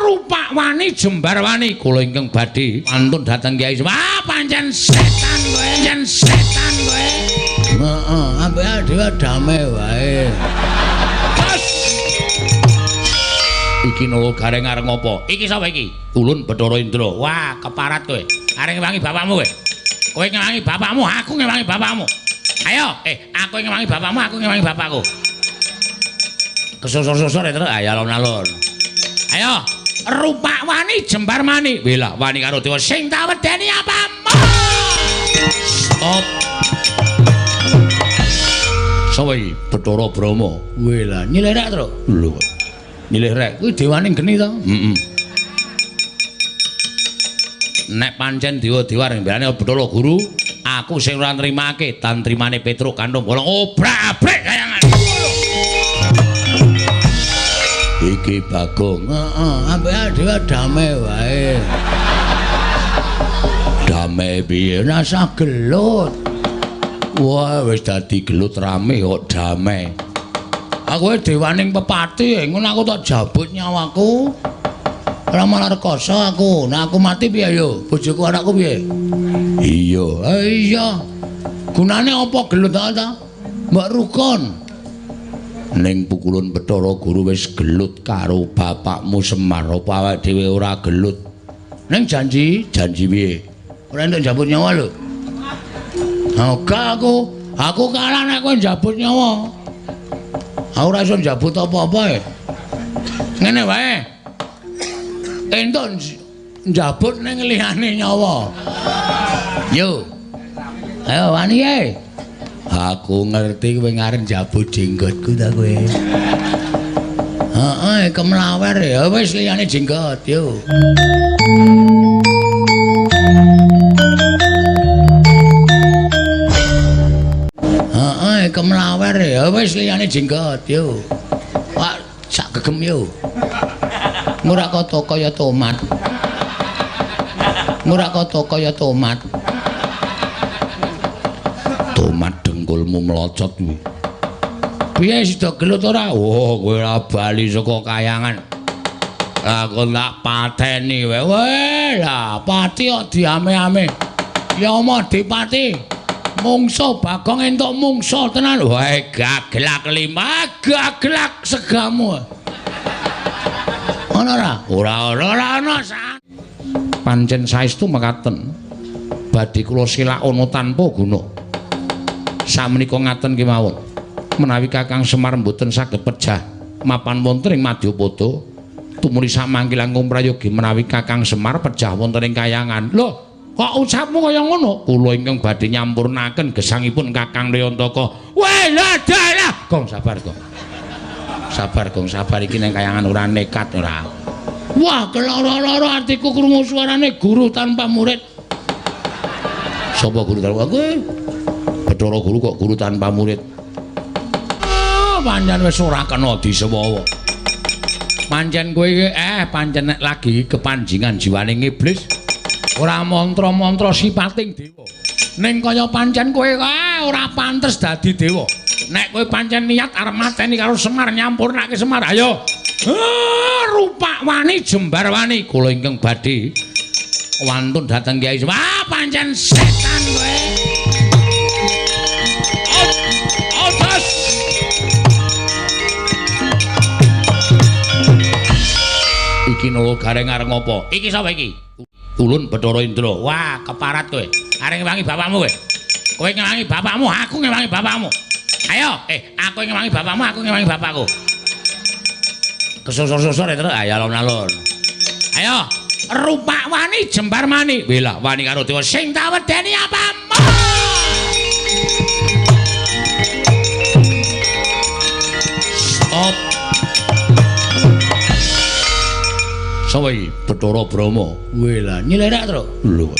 Rupak wani jembar wani. Kula ingkang badhe wantun dhateng Kyai. Wah, pancen setan kowe, pancen setan kowe. Heeh, ambek dhewe damai wae. Iki nolo gareng arep ngopo? Iki sapa iki? Ulun Bathara Indra. Wah, keparat kowe. Arep ngewangi bapakmu kowe. Kowe ngewangi bapakmu, aku ngewangi bapakmu. Ayo, aku ngewangi bapakmu, aku ngewangi bapakku. Kesusur-susur ya, ayo alon-alon. Ayo, rupak wani jembar mani. Wela wani karo dewa sing tak wedeni apamu? Stop. Sapa iki? Bathara Brahma. Wela, nyilih rek, Tru. Lho. Nyilih rek, kuwi dewane geni to? Heeh. Nek pancen dewa-dewa rembane Bathara Guru, aku sing ora nrimake tantrimane Petruk kantung bolong obrak-abrik kayangan. Iki Bagong. Heeh, ambek dhewe damai wae. Damai piye? Rasa gelut. Wah, wis dadi gelut rame kok damai. Aku dewaning pepati, ngono aku tak jabut nyawaku. Ora malah rekoso aku. Nah aku mati piye yo? Bojoku anakku piye? Iya. Iya. Gunane apa gelut ta? Mbok rukun. Ning pukulun Bathara Guru wis gelut karo bapakmu Semar, apa awake dhewe ora gelut? Ning janji, janji piye? Ora entuk njabut nyawa lho. Oga aku, aku kalah nek kowe njabut nyawa. Aku ora iso njabut apa-apa e. Ngene wae. Entuk njabut ning liyane nyawa. Yo. Ayo wani e. Aku ngerti kowe ngarep njabut jenggotku ta kowe. Heeh, kemlawer ya wis liyane jenggot yo. Heeh, kemlawer ya wis liyane jenggot yo. Wah, sak gegem yo. Ora kata kaya tomat. Ora kata kaya tomat. Tomat dengkulmu melocot kuwi. Piye sida gelut ora? Oh, kowe ora bali saka kayangan. Aku tak pateni wae. Weh, lah pati kok diame-ame. Ya omah dipati. Mungso Bagong entuk mungso tenan. Wae gaglak lima, gaglak segamu. Ana ora? Ora ana, ora ana. Pancen saestu mekaten. Badhe kula silakana tanpa guna. Samenika ngaten kemawon. Menawi Kakang Semar mboten saged pejah mapan wonten ing Madyapada, tumuli samangke langkung prayogi menawi Kakang Semar pejah wonten ing kayangan. Lho, kok ucapmu kaya ngono? Kula ingkang badhe nyampurnaken gesangipun Kakang Nayantaka. Weh, lah dalah. Gong sabar, Gong. Sabar, Gong, sabar iki ning kayangan ora nekat ora. Wah, keloro-loro atiku krungu suarane guru tanpa murid. Sapa guru tanpa kowe? Bathara Guru kok guru tanpa murid. Ah, pancen wis ora kena disewawa. Pancen kowe iki pancen nek lagi kepanjingan jiwane iblis ora mantra-mantra sipating dewa. Ning kaya pancen kowe ora pantes dadi dewa. Nek kowe pancen niat arep mateni karo Semar nyampurnake Semar, ayo. Rupak wani jembar wani. Kula ingkang badhe wantun dhateng Kyai. Wah, pancen setan kowe. Atas. Iki nolo gareng arep ngopo? Iki sapa iki? Ulun Bathara Indra. Wah, keparat kowe. Arep ngewangi bapakmu kowe. Kowe ngewangi bapakmu, aku ngewangi bapakmu. Ayo, aku ngewangi bapakmu, aku ngewangi bapakku. Kesusur-susur ya, ayo alon-alon. Ayo, rupak wani jembar mani. Wela wani karo dewa sing tak wedeni apamu? Stop. Sapa iki? Bathara Brahma. Wela, nyilih rek, Tru. Lho.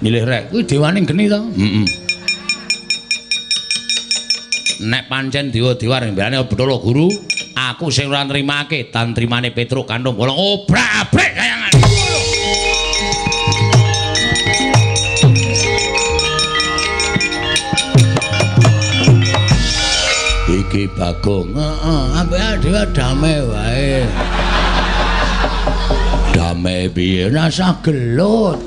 Nyilih rek, kuwi dewaning geni to? Heeh. Nek pancen dewa-dewa rembane Bathara Guru, aku sing ora nrimake tantrimane Petruk kantung bolong obrak-abrik kayangan. Iki Bagong. Heeh, ambek dhewe damai wae. Damai piye? Rasah gelut.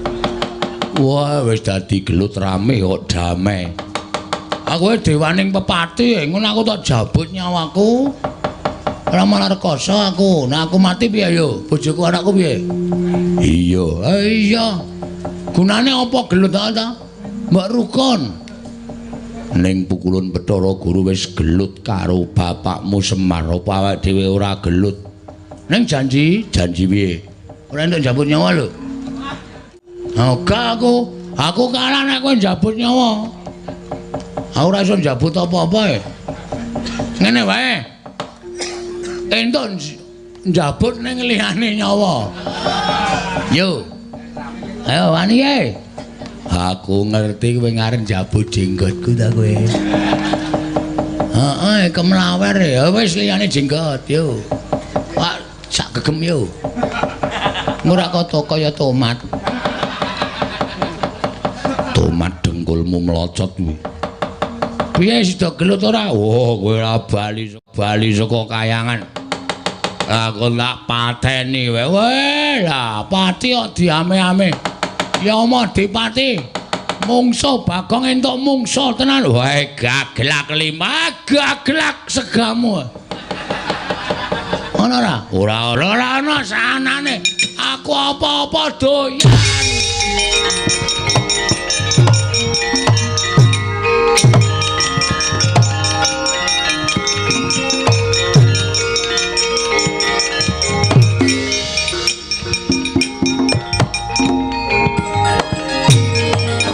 Wah, wis dadi gelut rame kok damai. Aku dewaning pepati, ngono aku tak jabut nyawaku. Ora malah rekoso aku. Nek aku mati piye yo? Bojoku anakku piye? Iya, iya. Gunane apa gelut ta? Mbok rukun. Ning pukulun Bathara Guru wis gelut karo bapakmu Semar, apa awake dhewe ora gelut? Ning janji, janji piye? Ora entuk njabut nyawa lho. Oga aku kalah nek kowe njabut nyawa. Aku ora iso njabut apa-apa e. Ngene wae. Entuk njabut ning liyane nyawa. Yo. Ayo wani e. Aku ngerti kowe ngarep njabut jenggotku ta kowe. Heeh, kemlawer ya wis liyane jenggot yo. Pak sak gegem yo. Ora kata kaya tomat. Tomat dengkulmu melocot kuwi. Piye sida gelut ora? Oh, kowe ora bali saka kayangan. Aku tak pateni wae. Weh, lah pati kok diame-ame. Ya omah dipati. Mungso Bagong entuk mungso tenan. Wae gaglak lima, gaglak segamu. Ana ora? Ora ora ana sanane. Aku apa-apa doyan.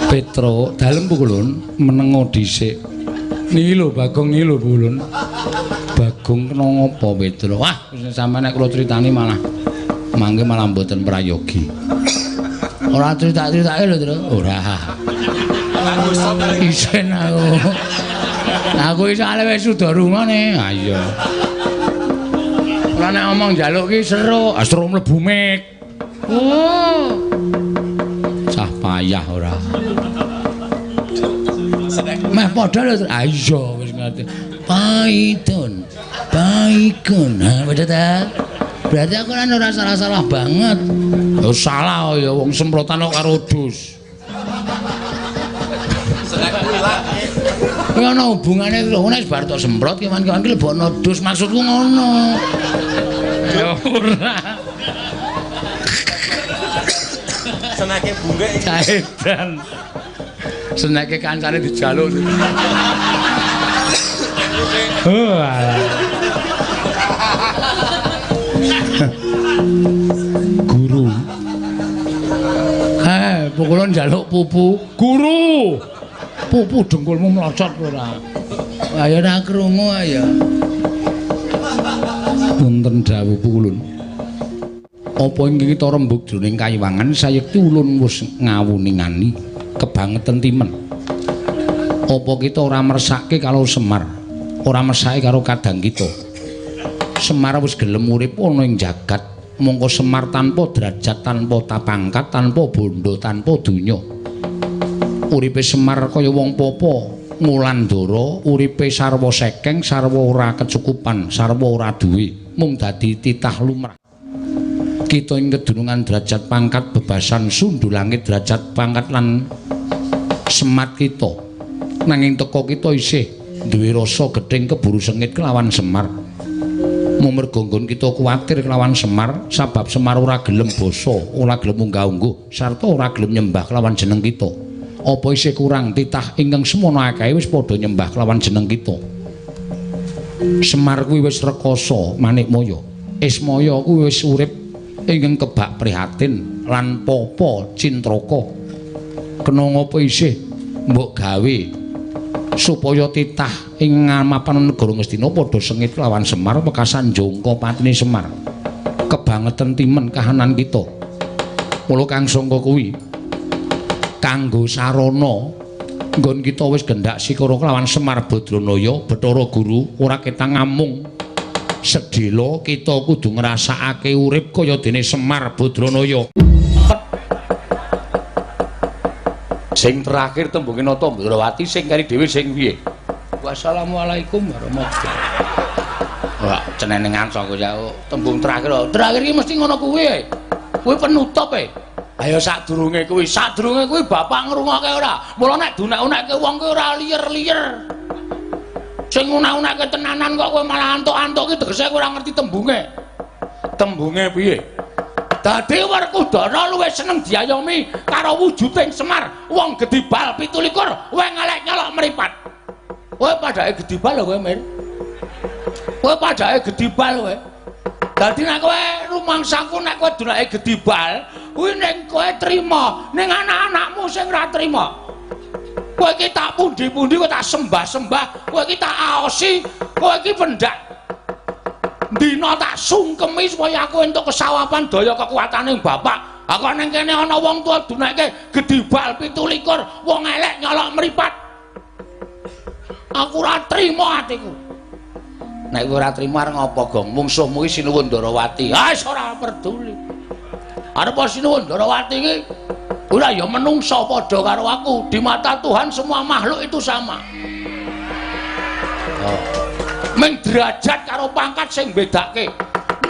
Petro dalem pukulun menengo dhisik. Niki lho Bagong, niki lho pukulun. Bagong kena ngapa Petro? Wah, sampeyan nek kula critani malah mangke malah mboten prayogi. Ora crita-critake lho, Tru. Ora. Isin aku. Aku iso ale wis suda rungane. Ha iya. Ora nek omong njaluk ki seru, seru mlebu mik. Oh. Cah payah ora. Meh padha lho. Ha iya wis ngerti. Paitun. Paikun. Ha padha ta? Berarti aku kan ora salah-salah banget. Ya salah ya wong semprotan kok karo dus. Kuwi ana hubungane lho, nek bar tok semprot kewan-kewan ki lebokno dus, maksudku ngono. Ya ora. Senake bunggek caedan. Senake kancane dijaluk. Oh, alah. Guru. Pukulun njaluk pupu. Guru. Pupu dengkulmu mlocot ora. Ayo ora krungu ayo. Wonten dawuh pukulun. Apa ingkang kita rembug jroning kayiwangan sayekti ulun wis ngawuningani kebangeten timen. Apa kita ora mersake kalau Semar, ora mersake karo kadang kita. Semar wis gelem urip ana ing jagat, mongko Semar tanpa derajat, tanpa tapangkat, tanpa bondo, tanpa donya. Uripe Semar kaya wong popo ngulandara, uripe sarwa sekeng, sarwa ora kecukupan, sarwa ora duwe, mung dadi titah lumrah. Kita ing kedunungan derajat pangkat bebasan sundul langit derajat pangkat lan semat kita. Nanging teka kita isih duwe rasa gething keburu sengit kelawan Semar. Mergo nggon kita kuwatir kelawan Semar, sabab Semar ora gelem basa, ora gelem unggah-ungguh, sarta ora gelem nyembah kelawan jeneng kita. Apa isih kurang titah ingkang semono akeh wis padha nyembah kelawan jeneng kita. Semar kuwi wis rekoso manikmaya. Ismaya kuwi wis urip ingkang kebak prihatin lan popo cintraka. Kena ngapa isih mbok gawe supaya titah ing mapan negara Ngastina padha sengit lawan Semar wekasan jongko patine Semar. Kebangeten timen kahanan kita. Mula kang sangka kuwi kanggo sarana nggon kita wis gendak sikara kelawan Semar Badranaya Bathara Guru ora ketang ngamung sedhela kita kudu ngrasakake urip kaya dene Semar Badranaya. Sing terakhir tembunge Nata Ndrawati sing kari dhewe sing piye? Wassalamualaikum warahmatullahi. Ora cenenengan saka jauh tembung terakhir. Terakhir iki mesti ngono kuwi. Kuwi penutup e. Ayo sadurunge kuwi, sadurunge kuwi bapak ngrungokke ora. Mula nek dunek-unekke wong kuwi ora liyer-liyer. Sing unek-unekke tenanan kok kowe malah antuk-antuk ki tegese kowe ora ngerti tembunge. Tembunge piye? Dadi Werkudara luwih seneng diayomi karo wujuding Semar, wong gedibal 27, wong elek nyolok mripat. Kowe padake gedibal lho kowe, Mir. Kowe padake gedibal kowe. Dadi nek kowe rumangsaku nek kowe dunake gedibal, kuwi ning kowe trima, ning anak-anakmu sing ora trima. Kowe iki tak pundi-pundi, kowe tak sembah-sembah, kowe iki tak aosi, kowe iki pendak. Dina tak sungkemi supaya aku entuk kesawapan daya kekuatane bapak. Aku ning kene ana wong tuwa dunake gedibal 27, wong elek nyolok mripat. Aku ora trima atiku. Nek kowe ora trima arep ngopo, Gong? Mungsuhmu iki Sinuwun Ndarawati. Ah, wis ora peduli. Arep Sinuwun Ndarawati iki ora ya menungsa padha karo aku. Di mata Tuhan semua makhluk itu sama. Oh. Ming derajat karo pangkat sing bedake.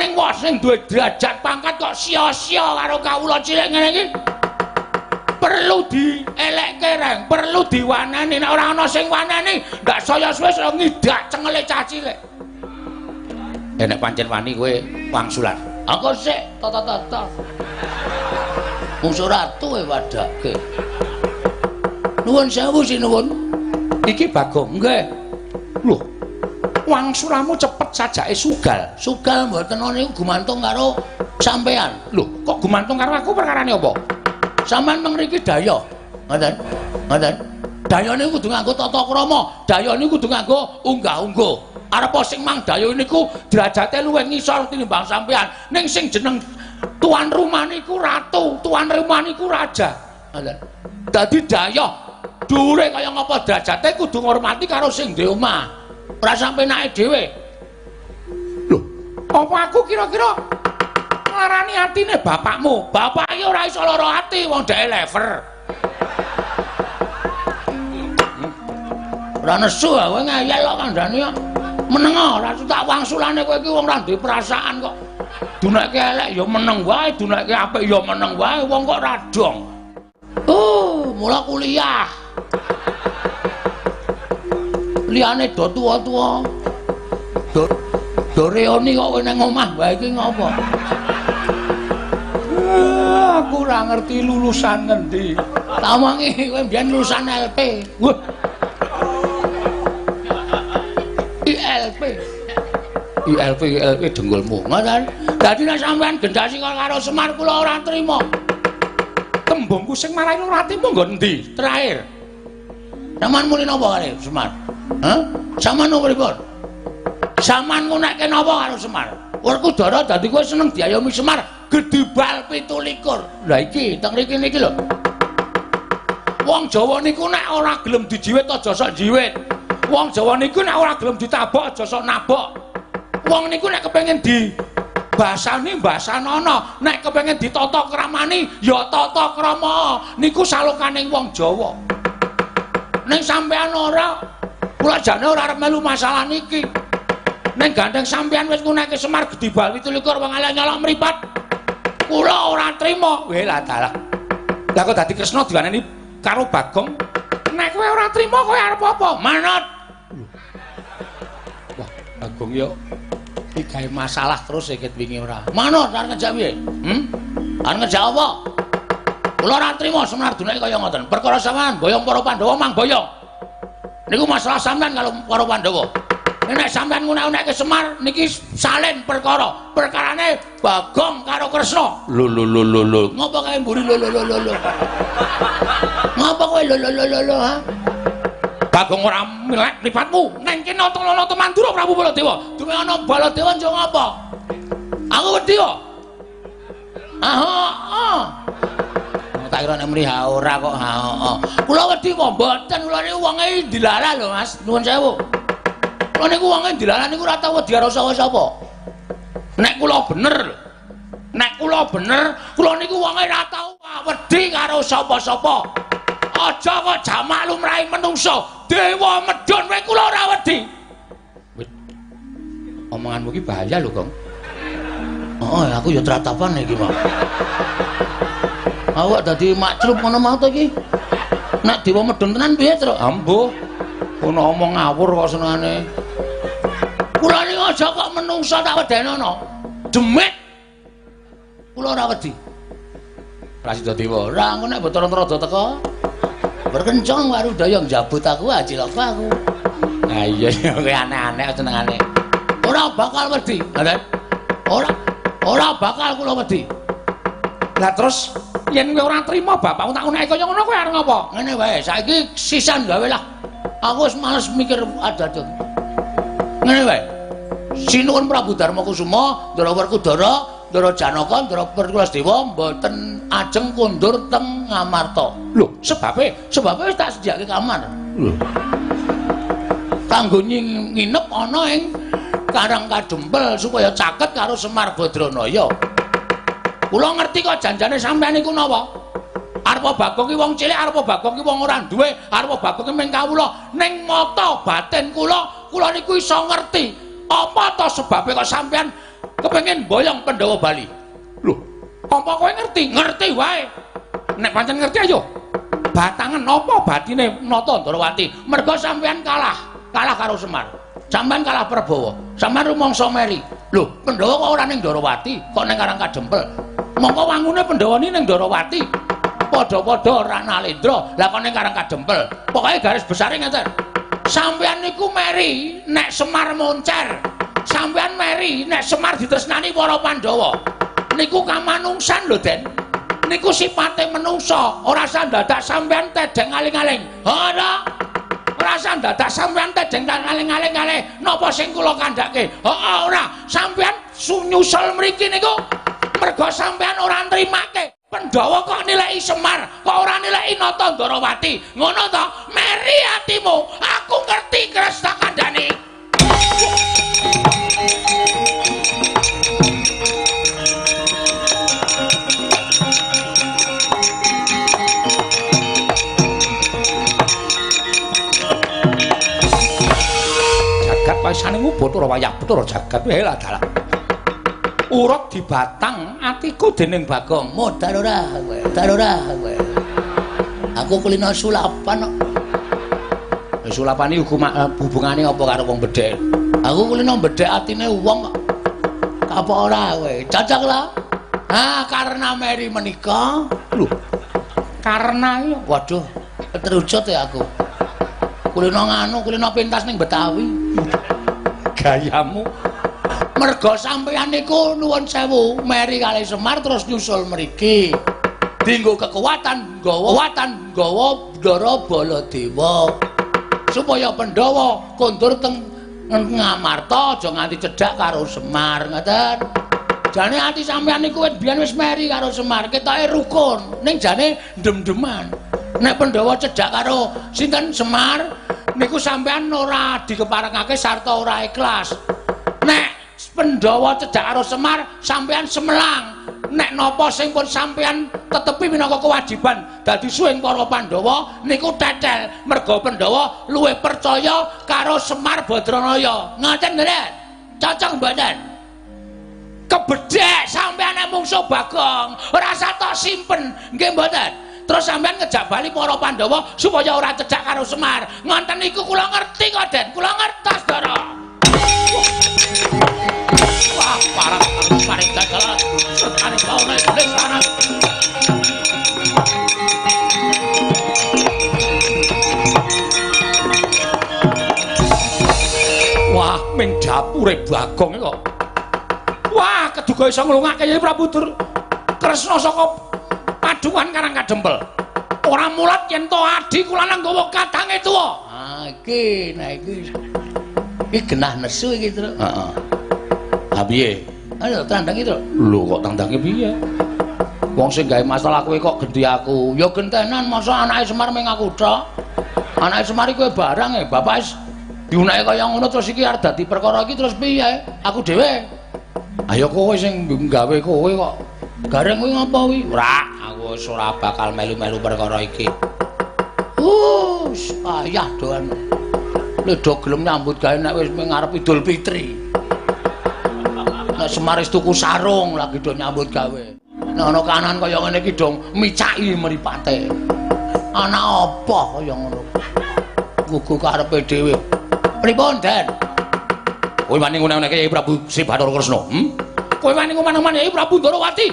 Ning wong sing duwe derajat pangkat kok sia-sia karo kawula cilik ngene iki. Perlu dielekke, Reng, perlu diwaneni. Nek ora ana sing waneni, ndak saya suwe saya ngidak cengele cah cilik. Nek pancen wani kowe wangsulan. Aku sik tata-tata. Mungsuh ratu e wadake. Nuwun sewu sinuwun. Iki Bagong nggih. Lho, wangsulamu cepet sajake sugal. Sugal mboten ana niku gumantung karo sampean. Lho, kok gumantung karo aku perkarane apa? Sampean mengriki daya. Ngoten. Ngoten. Daya niku kudu nganggo tata krama, daya niku kudu nganggo unggah-ungguh. Arep sing mang daya niku derajate luwih ngisor tinimbang sampean. Ning sing jeneng tuan rumah niku ratu, tuan rumah niku raja. Ngoten. Dadi daya dhuwure kaya ngapa derajate kudu ngurmati karo sing duwe omah. Ora sampe nake dhewe. Lho, apa aku kira-kira nglarani atine bapakmu? Bapak iki ora iso lara ati wong dheke lever. Ora nesu kowe ngeyel kok kandhane kok. Meneng ora tak wangsulane kowe iki wong ora duwe perasaan kok. Duneke elek ya meneng wae, duneke apik ya meneng wae, wong kok ora dong. Oh, mula kuliah. Liyane do tuwa-tuwa. Do reuni kok kowe nang omah wae iki ngopo? Aku ora ngerti lulusan ngendi. Tak omongi kowe mbiyen lulusan LP. Wah. ILP. ILP ILP dengkulmu. Ngoten. Dadi nek sampean gendasi karo Semar kula ora trima. Tembungku sing marai lara atimu nggon endi? Terakhir. Sampeyan muni napa karo Semar? Hah? Sampeyan pripun? Sampeyan ngunekke napa karo Semar? Werkudara dadi kowe seneng diayomi Semar gedibal 27. Lah iki teng mriki niki lho. Wong Jawa niku nek ora gelem dijiwit aja sok jiwit. Wong Jawa niku nek ora gelem ditabok aja sok nabok. Wong niku nek kepengin di basani basanono, nek kepengin ditata kramani ya tata krama. Niku salokaning wong Jawa. Ning sampean ora, kula jane ora arep melu masalah niki. Ning gandeng sampean wis nguneke Semar gedibal 27 wong elek nyolok mripat. Kula ora trima. Weh lah dalah. Lah kok dadi Kresna diwaneni karo Bagong? Nek kowe ora trima kowe arep apa? Manut. Wah, Bagong yo iki gawe masalah terus iki wingi ora. Manut arep ngejak piye? Arep ngejak apa? Kula ora trima Semar dunake kaya ngoten. Perkara sampean boyong para Pandhawa mang boyong. Niku masalah sampean karo para Pandhawa. Nek sampean ngunek-unekke Semar niki salin perkara. Perkarane Bagong karo Kresna. Lho lho lho lho lho. Ngopo kae mburi lho lho lho lho. Ngopo kowe lho lho lho lho ha? Bagong ora milek mripatmu. Neng kene ana Mandura Prabu Baladewa. Duwe ana Baladewa njo ngopo? Aku wedi kok. Ah heeh. Tak kira nek muni ha ora kok ha heeh. Kula wedi kok mboten, kula niku wonge dilalah lho Mas. Nuwun sewu. Kula niku wonge dilalah niku ora tau wedi karo sapa-sapa. Nek kula bener lho. Nek kula bener, kula niku wonge ora tau wedi karo sapa-sapa. Aja kok jamak lumrahe menungsa, dewa medhun wae kula ora wedi. Omonganmu iki bahaya lho, Gong. Oh, aku ya tratapan iki, Mas. Awak dadi makclup ngono mau to iki. Nek dewa medun tenan piye, Truk? Ambuh. Kono omong ngawur kok senengane. Kula niku aja kok menungsa tak wedenono. Demit. Kula ora wedi. Prasida Dewa, ora engko nek Bathara Narada teka berkencang Warudaya njabut aku cilaka aku. Nah iya kowe aneh-aneh senengane. Ora bakal wedi, ngoten. Ora bakal kula wedi. Lah terus yen kowe ora trima bapakmu tak uneke kaya ngono kowe arep ngopo? Ngene wae, saiki sisan gawe lah. Aku wis males mikir ada-ada. Ngene wae. Sinuwun Prabu Darma Kusuma, Ndara Werkudara, Ndara Janaka, Ndara Werkudara mboten ajeng kondur teng Ngamarta. Lho, sebabe? Sebabe wis tak sediake kamar. Lho. Kanggo nginep ana ing Karang Kadempel supaya caket karo Semar Badranaya. Kula ngerti kok janjane sampean niku napa? Arepa Bagong ki wong cilik, arepa Bagong ki wong ora duwe, arepa Bagong ki mung kawula. Ning mata batin kula, kula niku iso ngerti apa to sebabe kok sampean kepengin boyong Pandhawa Bali. Lho, apa kowe ngerti? Ngerti wae. Nek pancen ngerti ayo. Batangen apa batine Nata Ndrawati? Mergo sampean kalah, kalah karo Semar. Sampean kalah Prabawa. Sampean rumangsa meri. Lho, Pandhawa kok ora ning Ndrawati, kok ning Karang Kadempel. Mongko wangune Pandhawa ni ning Ndrawati. Padha-padha ora nalendra, lah kok ning Karang Kadempel. Pokoke garis besare ngeten. Sampean niku meri nek Semar moncer. Sampean meri nek Semar ditresnani para Pandhawa. Niku kamanungsan lho, Den. Niku sipate menungsa, ora usah dadak sampean tedeng aling-aling. Ora. Ora usah dadak sampean tedeng aling-aling kalih napa sing kula kandhake. Heeh, ora. Sampean nyusul mriki niku mergo sampean ora nrimake Pandhawa kok nilai Semar, kok ora nilai Nata Ndrawati. Ngono to? Meri atimu. Aku ngerti kres tak kandhani. Jagat paisane Bathara wayah Bathara jagat wae lah dalah. Urut dibatang atiku dening Bagong. Modar ora kowe, modar ora kowe. Aku kulino sulapan kok. Sulapan iki hubungane apa karo wong bedhek? Aku kulino bedhek atine wong kok. Apa ora kowe? Cocok lah. Ah, karena meri menika. Lho. Karena iki waduh, terucut ya aku. Kulino nganu, kulino pentas ning Betawi. Gayamu. Mergo sampeyan niku nuwun sewu meri kalih Semar terus nyusul mriki. Dinggo kekuatan nggawa watan nggawa Ndara Baladewa. Supaya Pandhawa kondur teng Ngamarta aja nganti cedhak karo Semar ngoten. Jane ati sampeyan niku wis biyen wis meri karo Semar, ketoke rukun, ning jane ndem-ndeman. Nek Pandhawa cedhak karo sinten Semar niku sampeyan ora dikeparengake sarta ora ikhlas. Nek Pandhawa cedhak karo Semar, sampeyan semelang. Nek napa sing pun sampeyan tetepi minangka kewajiban dadi suwing para Pandhawa niku tetel. Merga Pandhawa luwih percaya karo Semar Badranaya. Ngoten mboten? Cocok mboten? Kebedhek sampeyan nek mungsuh Bagong, ora usah tok simpen, nggih mboten? Terus sampeyan ngejak bali para Pandhawa supaya ora cedhak karo Semar. Ngoten niku kula ngerti kok, Den. Kula ngertos, Ndara. Wah, parah paring jagalan sertane baune lesana. Wah, ming dapure Bagong kok. Wah, keduga iso nglungake Kyai Prabu Kresna saka padungan Karang Kadempel. Ora mulat yen to adi kula nang nggawa katange tuwa. Ah, iki, nah iki. Iki genah nesu iki, Truk. Heeh. Ha piye? Ayo tandangi, Truk. Lho kok tandange piye? Wong sing gawe masalah kowe kok genti aku. Ya gentenan, masa anake Semar ming aku tok. Anake Semar iki kowe barang e, bapak wis diuneke kaya ngono terus iki arep dadi perkara iki terus piye? Aku dhewe. Ayo kowe sing gawe kowe kok. Gareng kuwi ngopo kuwi? Ora, aku wis ora bakal melu-melu perkara iki. Payah doan. Lho do gelem nyambut gawe nek wis ngarep Idul Fitri. Nek Semar wis tuku sarung lagi do nyambut gawe. Nek ana kahanan kaya ngene iki dong micaki mripate. Anak apa kaya ngono? Gugu karepe dhewe. Pripun, Den? Kowe wani ngene-ngene Kyai Prabu Sri Bathara Kresna? Kowe wani ngomong-ngomong Kyai Prabu Ndorowati?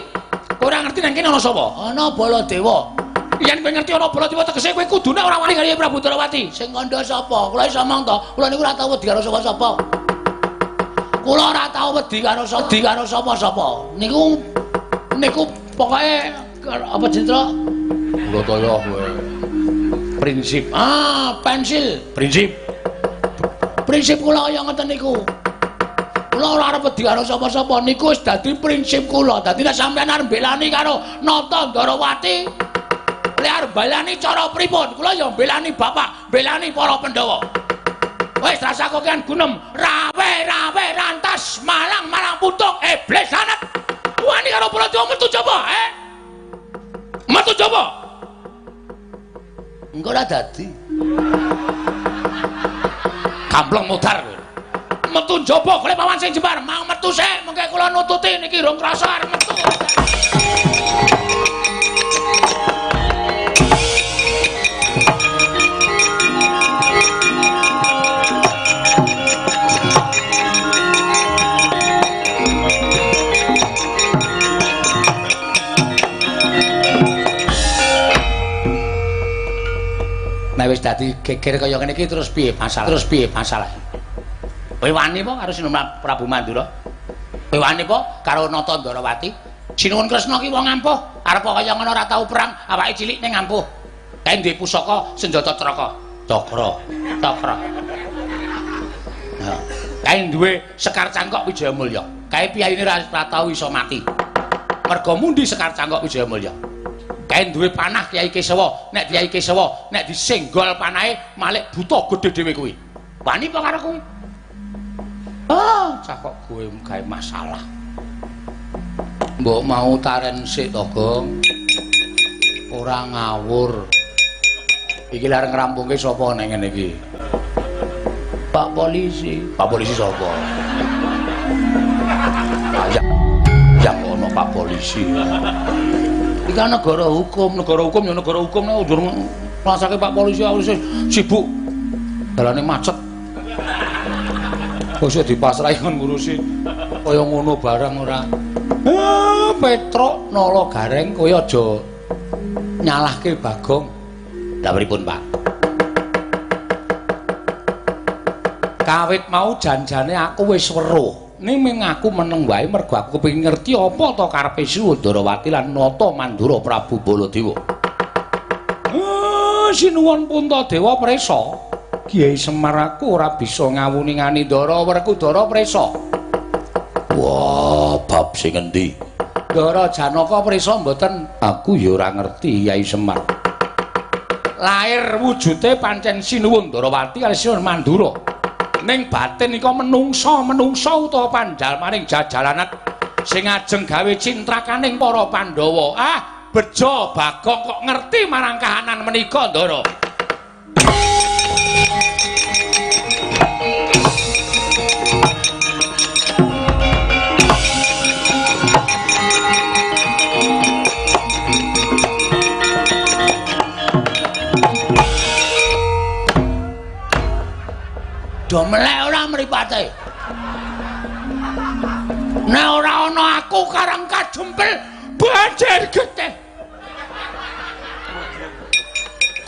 Kowe ora ngerti nang kene ana sapa? Ana Baladewa. Yen kowe ngerti ana Baladewa tegese kowe kudune ora wani karo Kyai Prabu Ndorowati. Sing kandha sapa? Kula iso omong to. Kula niku ora tau wedi karo sapa-sapa. Kula ora tau wedi karo sapa-sapa. Niku niku pokoke apa jenenge? Brataya kowe. Prinsip. Ah, pensil. Prinsip. Prinsip kula kaya ngeten niku. Kula ora arep wedi karo sapa-sapa, niku wis dadi prinsip kula. Dadi nek sampeyan arep mbelani karo Nata Ndorowati, lek arep mbelani cara pripun? Kula ya mbelani bapak, mbelani para Pandhawa. Wis rasa kokean gunem, rawe-rawe rantas, malang-malang puntung, iblis sanet. Wani karo Baladewa metu jaba, eh? Metu jaba. Engko ora dadi. Gamblong modar kowe. Metu njaba golek pawan sing jembar, mau metu sik, mengke kula nututi niki rong krasa arep metu. Nek wis dadi geger kaya ngene iki terus piye masalah? Terus piye masalah? Kowe wani apa karo Sinuwun Prabu Mandura? Kowe wani apa karo Nata Ndorowati? Sinuwun Kresna ki wong ampuh, arep kaya ngono ora tau perang, awake cilik ning ampuh. Kae duwe pusaka senjata Traka. Cakra, cakra. Kae duwe Sekar Cangkok Wijayamulya. Kae piyayine ora tau iso mati. Merga mundi Sekar Cangkok Wijayamulya. Kae duwe panah Kyai Kesawa, nek Kyai Kesawa nek disenggol panahe malik buta gedhe dhewe kuwi. Wani apa karo kuwi? Ah, cah kok kowe gawe masalah. Mbok mau taren sik to, Gong. Ora ngawur. Iki lare ngrampungke sapa nang ngene iki? Pak polisi. Pak polisi sapa? Ya, ya ono Pak polisi. Iki kan negara hukum, negara hukum ya negara hukum nek durung ngrasake Pak polisi aku sibuk. Dalane macet. Kok iso dipasrahi kon ngurusi kaya ngono barang ora. Petruk Nala Gareng kowe aja nyalahke Bagong. Lah pripun, Pak? Kawit mau janjane aku wis weruh. Ning ming aku meneng wae mergo aku kepengin ngerti apa to karepe Sinuwun Ndorowati lan Nata Mandura Prabu Baladewa. Sinuwun Puntadewa presa. Kyai Semar aku ora bisa ngawuningani Ndara Werkudara presa. Wah, bab sing endi? Ndara Janaka presa mboten? Aku ya ora ngerti Kyai Semar. Lair wujude pancen Sinuwun Ndorowati kali Sinuwun Mandura. Ning batin nika menungsa-menungsa utawa panjalmaning jajalanet sing ajeng gawe cintrakaning para Pandhawa. Ah, bejo Bagong kok ngerti marang kahanan menika, Ndara. Do melek ora mripate. Nek ora ana aku karang kajempel banjir getih.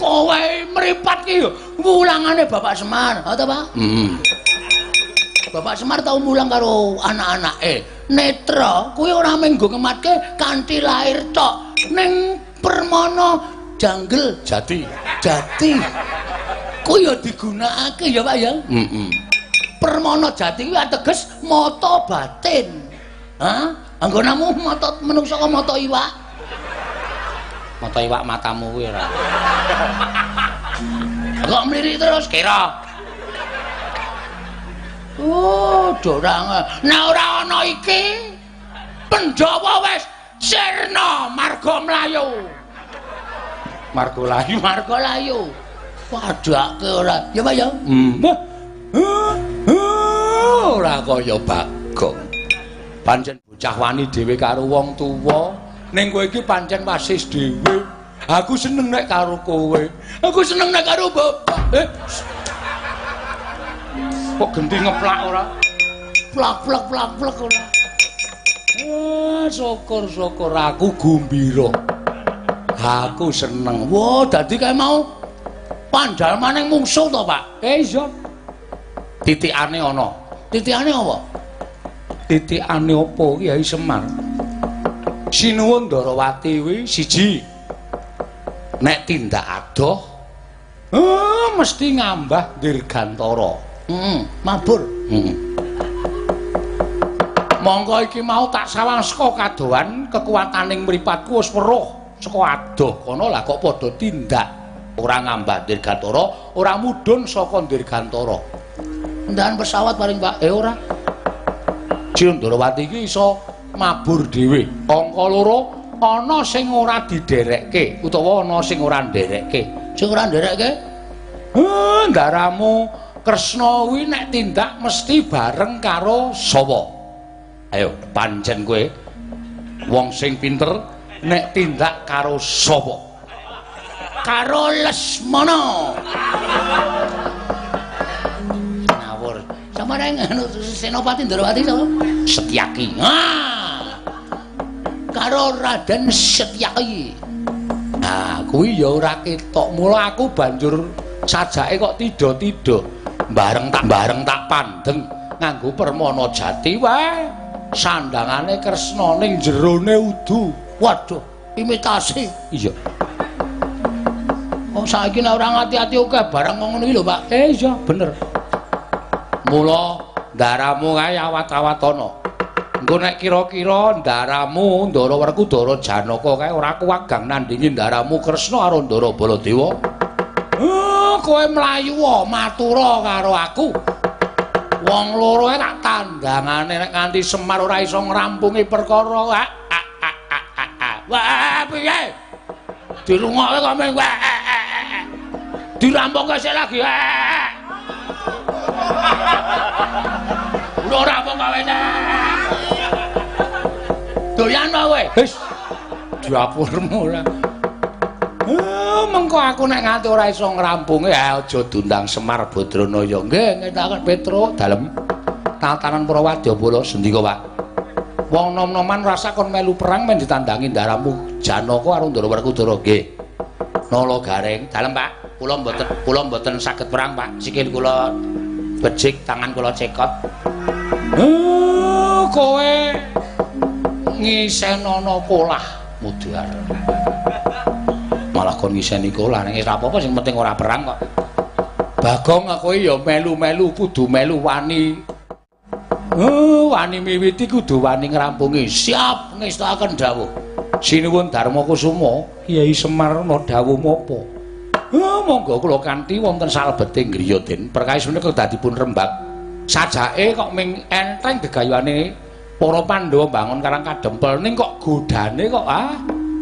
Kowe mripat ki wulangane Bapak Semar, ha ta, Pak? Heeh. Bapak Semar tau mulang karo anak-anake. Netra kuwi ora mung nggo ngematke kanthi lahir tok, ning permana janggel jati. Jati. Kuwi ya digunakake ya, Pak ya. Heeh. Permana jati kuwi ateges mata batin. Hah? Anggonamu mata menungsa kok mata iwak? Mata iwak matamu kuwi ora. Kok mlirik terus kira. Oh, dorang. Nek ora ana iki, Pandhawa wis sirna marga mlayu. Marga layu, marga layu. Padake ora. Ya, Pak ya. Ora kaya Bagong. Pancen bocah wani dhewe karo wong tuwa, Ning kowe iki pancen wasis dhewe. Aku seneng nek karo kowe. Aku seneng nek karo bapak. Kok genti ngeplak ora? Plak plak plak plak ora. Syukur-syukur aku gumbira. Aku seneng. Wah, dadi kae mau pandalmane mungsuh to, Pak? Iya. Titikane ana. Titikane apa? Titikane apa Kyai Semar? Sinuwun Ndarawati kuwi siji. Nek tindak adoh, mesti ngambah dirgantara. Mabur. Monggo iki mau tak sawang saka kadohan kekuataning mripatku wis weruh saka adoh kono lah kok padha tindak ora ngambah dirgantara, ora mudhun saka dirgantara. Kendaraan pesawat paling Pak, ora. Ndarawati iki iso mabur dhewe. Angka loro ana sing ora diderekke utawa ana sing ora nderekke. Sing ora nderekke? Ndaramu Kresna kuwi nek tindak mesti bareng karo sapa? Ayo pancen kowe wong sing pinter nek tindak karo sapa? Karo Lesmana. Ngawur. Sampeyan anu Senopati Ndarawati sapa? Setyaki. Ah. Karo Raden Setyaki. Nah, kuwi ya ora ketok. Mula aku banjur sajake kok tidha-tidha. Bareng tak pandeng nganggo permana jati wae. Sandangane Kresna ning jerone udu. Waduh, imitasi. Iya. Wong saiki nek ora ngati-ati akeh barang ngono iki lho, Pak. Iya, bener. Mula ndaramu kae awat-awatana. Engko nek kira-kira ndaramu Ndara Werkudara Janaka kae ora kuwagang nandingi ndaramu Kresna karo Ndara Baladewa. Kowe mlayu matura karo aku. Wong loro tak tandangane nek nganti Semar ora iso ngrampungi perkara. Wah, piye? Dirungokke kok meng. Dirampungke sik lagi. Udah rampung kawene. Doyan ta kowe? Wis. Dapurmu ora. Mengko aku nek nganti ora iso ngrampungi aja diundang Semar Badranaya. Nggih, ngetaken Petruk dalem tatanan para wadyabala sendika, Pak. Wong nom-noman rasa kon melu perang men ditandangi ndaramu Janaka karo Ndara Werkudara. Nggih. Nala Gareng, dalem Pak. Kula mboten saged perang, Pak. Sikil kula becik, tangan kula cekot. Kowe ngisenono kolah mudhar. Malah kon ngiseni kolah ning ora apa-apa sing penting ora perang kok. Bagong kowe ya melu-melu kudu melu wani. Wani miwiti kudu wani ngrampungi. Siap ngestakaken dawuh. Sinuwun Darma Kusuma, Kyai Semar ana dawuh menapa? Monggo kula kanthi wonten salebeting griya Den. Perkawis menika dadipun rembag. Sajake kok ming enteng gegayuhane para Pandhawa mbangun Karang Kadempel ning kok godane kok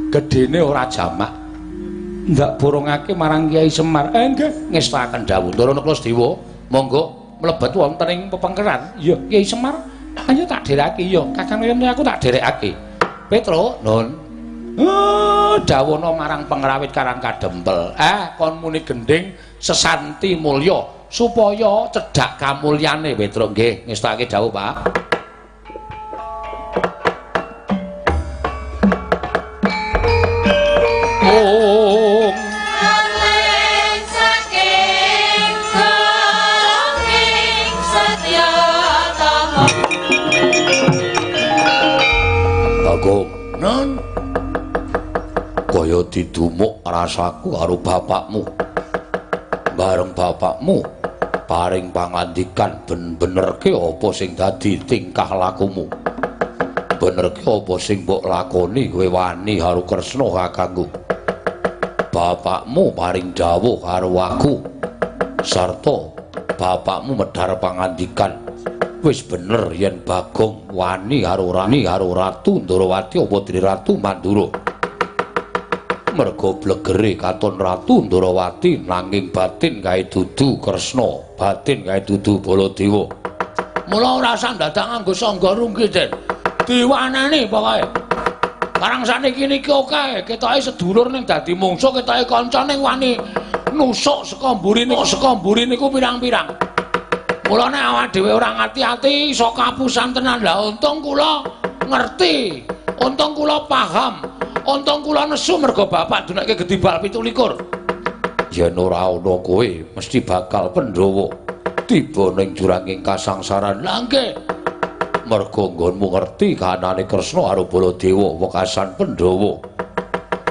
gedene ora jamak. Ndak borongake marang Kyai Semar. Nggih, ngestakaken dawuh. Ndara Naklasdewa, monggo mlebet wonten ing pepengkeran. Iya, Kyai Semar, ayo tak dherekake. Iya, Kakang Yono aku tak dherekake. Petruk, nun. Dawono marang pengrawit Karang Kadempel. Kon muni gendhing sesanti mulya supaya cedhak kamulyane. Petruk, nggih, ngestake dawuh, Pak. Bagong, non, kaya didumuk rasaku karo bapakmu. Bareng bapakmu paring pangandikan ben-benerke apa sing dadi tingkah lakumu. Benerke apa sing mbok lakoni kowe wani karo Kresna kakangku. Bapakmu paring dawuh karo aku sarta bapakmu medhar pangandikan wis bener yen Bagong wani karo Rani karo Ratu Ndarawati apa dene Ratu Mandura. Merga blegere katon Ratu Ndarawati nanging batin kae dudu Kresna, batin kae dudu Baladewa. Mula ora usah dadak nganggo sangga runggi, Den. Diwanani pokoke. Karang sakniki niki akeh, ketoke sedulur ning dadi mungsuh, ketoke kanca ning wani nusuk saka mburi niku, saka mburi niku pirang-pirang. Mula nek awak dhewe ora ngati-ati iso kapusan tenan. Lah untung kula ngerti, untung kula paham, untung kula nesu mergo bapak dunekke gedibal 27. Yen ora ana kowe mesti bakal Pandhawa tiba ning juranging kasangsaran. Lah nggih. Mergo nggonmu ngerti kahanane Kresna karo Baladewa wekasan Pandhawa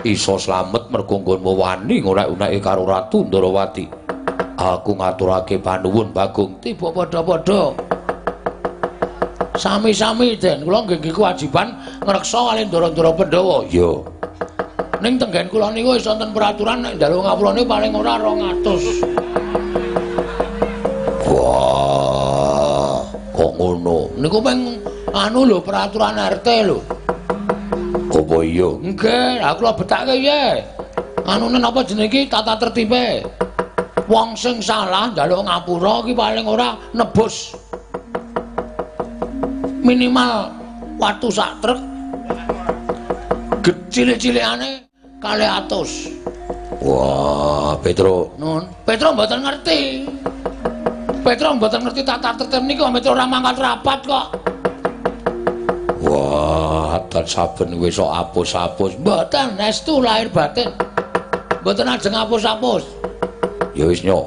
iso slamet mergo nggonmu wani ngorek-uneke karo Ratu Ndorowati. Aku ngaturake panuwun Bagong. Tiba padha-padha. Sami-sami Den, kula nggih kewajiban ngreksa kali ndara-ndara Pandhawa. Iya. Ning tenggen kula niku wis wonten peraturan nek njaluk ngapurane paling ora 200. Wah, kok ngono? Niku ping anu lho peraturan RT lho. Apa iya? Nggih, aku kula betake piye? Anune napa jenenge iki tata tertibe. Wong sing salah njaluk ngapura iki paling ora nebus minimal watu sak truk. Cilik-cilikane 200. Wah, Petro. Nun, Petro mboten ngerti. Petro mboten ngerti tata tertib niku, Petro ora mangkat rapat kok. Wah, dan saben wis sok apus-apus. Mboten, estu lahir batin. Mboten ajeng apus-apus. Ya wis nyo.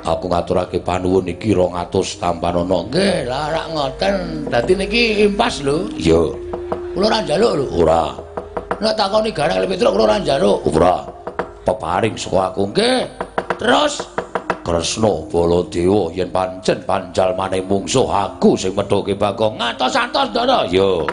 Aku ngaturake panuwun iki 200 tampanana. Nggih, lah rak ngoten. Dadi niki impas lho. Iya. Kula ora njaluk lho. Ora. Nek takoni gareng Petro kula ora njaluk. Ora. Peparing saka aku. Nggih. Terus Kresna Baladewa yen pancen panjalmane mungsuh aku sing methuke Bagong. Ngatos-atos, Ndara. Iya.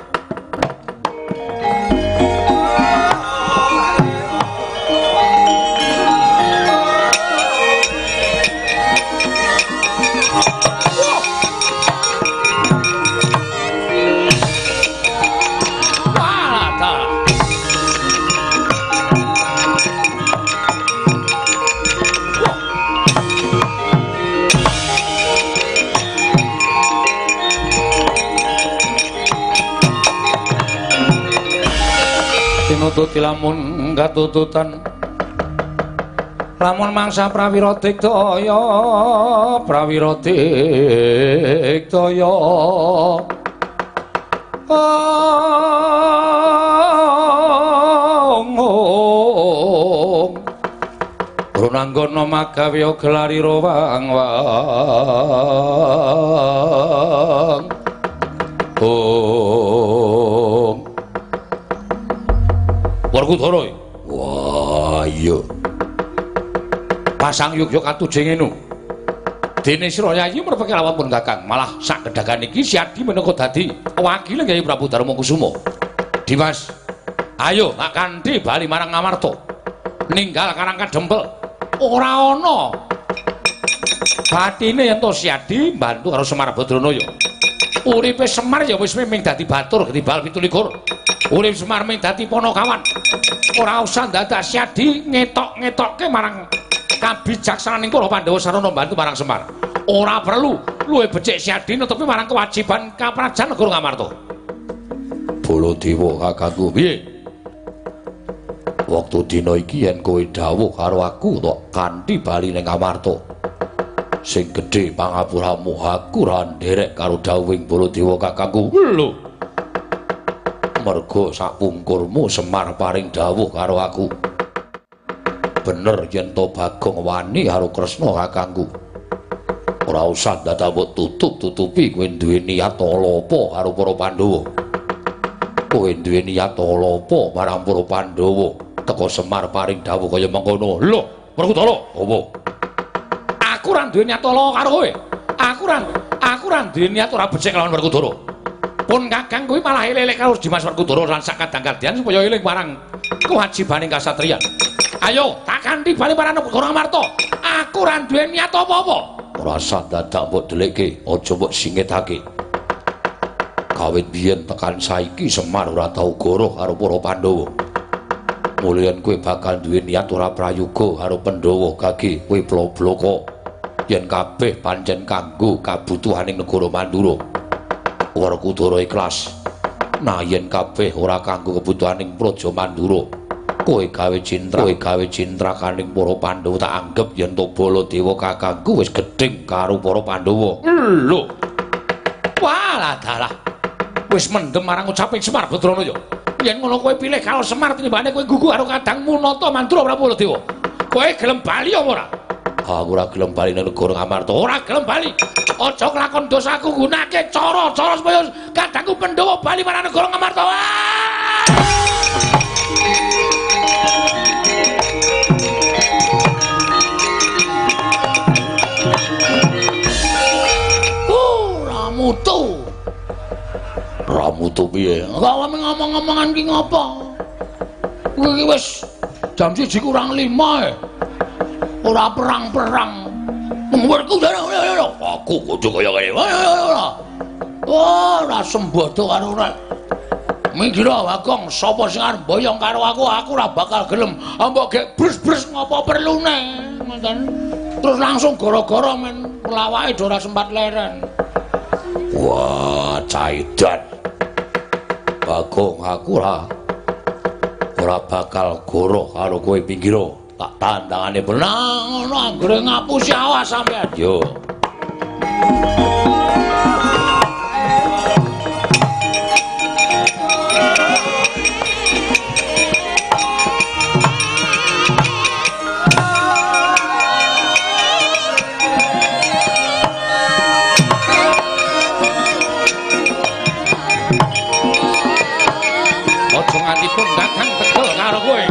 Tinututi lamun katututan lamun mangsa prawira digdaya, prawira digdaya. Ong Runanggana magawe gelari rowang-wang. Ong Werkudara. Wah, iya. Pasang yogya katujeng enu. Dene sira yayi merpeke lawan pun Kakang, malah sak kedhagan iki Siadi minangka dadi wakile Kyai Prabu Darma Kusuma. Dimas, ayo tak kanthi bali marang Ngamarta. Ninggal Karang Kadempel. Ora ana batine yen to Siadi mbantu karo Semar Badranaya. Uripe Semar ya wis ming dadi batur ketibal 27. Urip Semar ming dadi panakawan. Ora usah dadak Siadi ngetok-ngetokke marang kabijaksananing para Pandhawa sarana mbantu marang Semar. Ora perlu luwih becik Siadi netepi marang kewajiban kaprajan negara Ngamarta. Baladewa kakangku, piye? Wektu dina iki yen kowe dawuh karo aku tok kanthi bali ning Ngamarta. Sing gedhe pangapuramu aku ora nderek karo dawuhing Baladewa kakangku. Lho. Mergo sapungkurmu Semar paring dawuh karo aku. Bener yen to Bagong wani karo Kresna kakangku. Ora usah dadak mbok tutup-tutupi kowe duwe niat ala apa karo para Pandhawa. Kowe duwe niat ala apa marang para Pandhawa? Teka Semar paring dawuh kaya mengkono. Lho, Werkudara, apa? Aku ora duwe niat ala karo kowe. Aku ora duwe niat ora becik kelawan Werkudara. Pun Kakang kuwi malah elek karo Dimas Werkudara lan sak kadang-kadang supaya eling marang kewajibaning kasatriyan. Ayo, tak kanthi bali marang negara Ngamarta. Aku ora duwe niat apa-apa. Ora usah dadak mbok delikke, aja mbok singitake. Kawit biyen tekan saiki Semar ora tau goroh karo para Pandhawa. Mulyan kowe bakal duwe niat ora prayoga karo Pandhawa gage kowe blok-bloko. Yen kabeh pancen kanggo kabutuhaning negara Mandura. Werkudara ikhlas. Nah yen kabeh ora kanggo kebutuhaning Praja Mandura, kowe gawe cintra, kowe gawe cintrakaning para Pandhawa tak anggep yen to Baladewa kakangku wis gedhing karo para Pandhawa. Lho. Walah dalah. Wis mendem marang ucaping Semar Badranaya. Yen ngono kowe pilih karo Semar tinimbane kowe gugu karo kadangmu Nata Mandura Prabu Baladewa. Kowe gelem bali apa ora? Aku ora gelem bali nang negara Ngamarta. Ora gelem bali. Aja kelakon dosaku nggunakake cara-cara supaya kadangku Pandhawa bali marang negara Ngamarta. Ora mutu. Ora mutu piye? Kok ngomong-ngomongan ki ngopo? Iki wis jam 1:55 e. Ora perang-perang. Mengwerku aku kudu kaya ngene. Wah, ora sembodo karo ora. Minggir Bagong, sapa sing arep mboyong karo aku, aku ora bakal gelem. Mbok gek brus-brus ngopo perlune, ngoten. Terus langsung gara-gara men lawake ora sempat leren. Wah, caidan. Bagong, aku ora bakal goroh karo kowe pinggiro. Tak tantangane benang ngono anggere ngapusi awas sampean. Yo. Aja nganti pun kakang tegel karo kowe.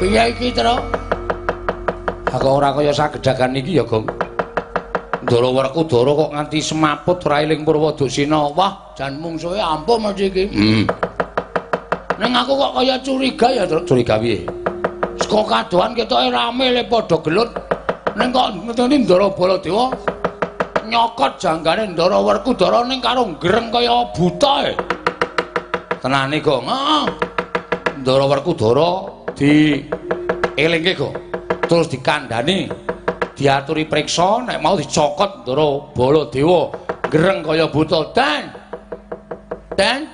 Piye iki, Tru? Aku ora kaya sagedhagan iki ya, Gong. Ndara Werkudara kok nganti semaput ora eling Purwadasina. Wah, jan mungsuhe ampuh mesti iki. Ning aku kok kaya curiga ya, Tru. Curiga piye? Saka kadohan ketoke rame le padha gelut. Ning kok ngeteni Ndara Baladewa nyokot janggane Ndara Werkudara ning karo greng kaya buta e. Tenane, Gong. Heeh. Ndara Werkudara di elingke, Gong. Terus dikandhani, diaturi priksa, nek mau dicokot Ndara Baladewa greng kaya buta. Dan Dan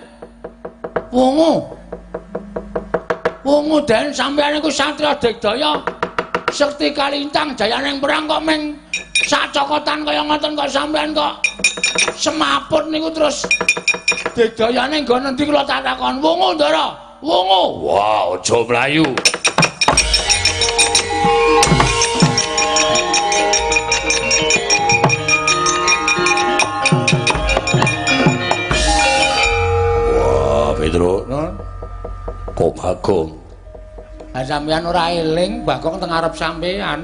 wungu. Wungu Den, sampeyan iku satriya digdaya sekti kalintang jayaning perang kok ming sacokotan kaya ngoten kok sampeyan kok semaput niku terus digdayane nggon endi kula tak takon. Wungu Ndara, wungu. Wah, aja mlayu. Wah, Petro, kok Bagong? Lah sampeyan ora eling, Bagong teng ngarep sampeyan.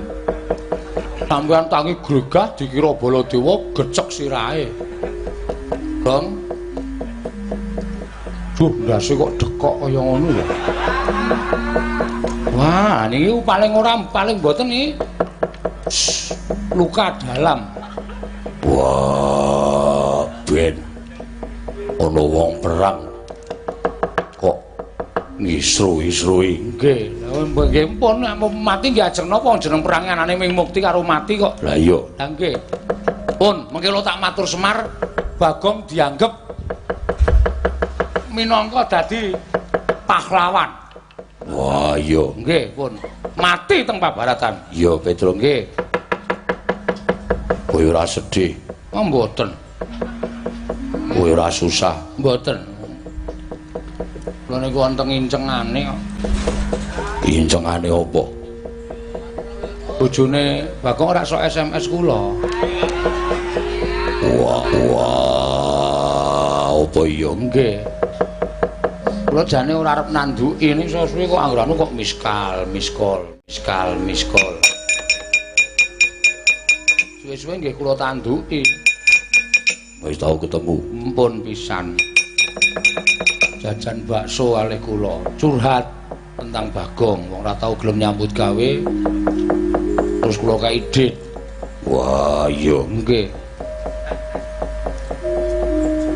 Sampeyan tangi gregah dikira Baladewa gecek sirahe. Gong. Duh, ndase kok dekok kaya ngono ya. Wah, niki paling ora paling mboten iki. Luka dalam. Wah, ben ana wong perang kok ngisru-isrui. Nggih, nggih pun mati nggih ajeng napa jeneng perang anane ming mukti karo mati kok. Lah iya. Lah nggih. Pun mengke tak matur Semar, Bagong dianggep minangka dadi pahlawan. Wah, iya. Nggih, pun. Mati teng pabaratan. Iya, Petro. Nggih. Kowe ora sedih? Oh, mboten. Kowe ora susah? Mboten. Kula niku wonten incengane kok. Incengane apa? Bojone Bagong ora sok SMS kula. Wah, wah, apa iya? Nggih. Kula jane ora arep nanduki ning suwe-suwe kok anggranu kok miskal, miskol, miskal, miskol. Suwe-suwe nggih kula tanduki. Wis tau ketemu? Mpun pisan. Jajan bakso kalih kula, curhat tentang Bagong, wong ora tau gelem nyambut gawe. Terus kula kai dit. Wah, iya. Nggih.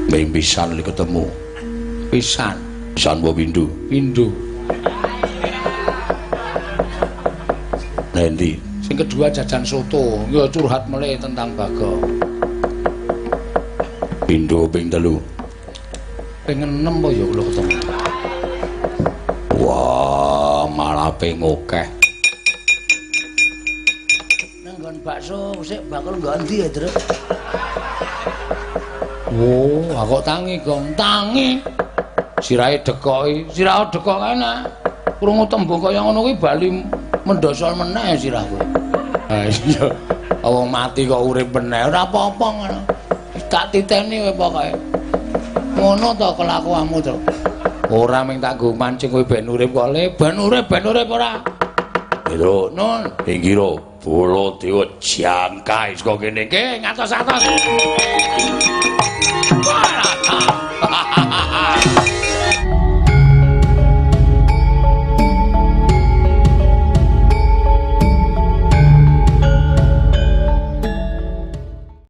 Ping pisan li ketemu. Pisan. Pisan apa pindho? Pindho. Nendi? Sing kedua jajan soto, ya curhat melih tentang Bagong. Pindho ping 3. Ping 6 apa ya kula ketemu. Wah, malah ping akeh. Nang nggon bakso sik bakul nggon ndi ya, Truk? Wo, kok tangi, Gong. Tangi. Sirahe dekoki, sirahe dekok kae nak. Krungu tembung kaya ngono kuwi bali mendosol meneh sirahku. Ha iya. Wong mati kok urip meneh, ora apa-apa ngono. Tak titeni kowe pokoke. Ngono to kelakuanmu, Truk. Ora mung tak nggo mancing kowe ben urip kok le, ben urip ora. Truk, Nun, ing kira Baladewa jangkae saka kene iki ngatos-atos. Wah,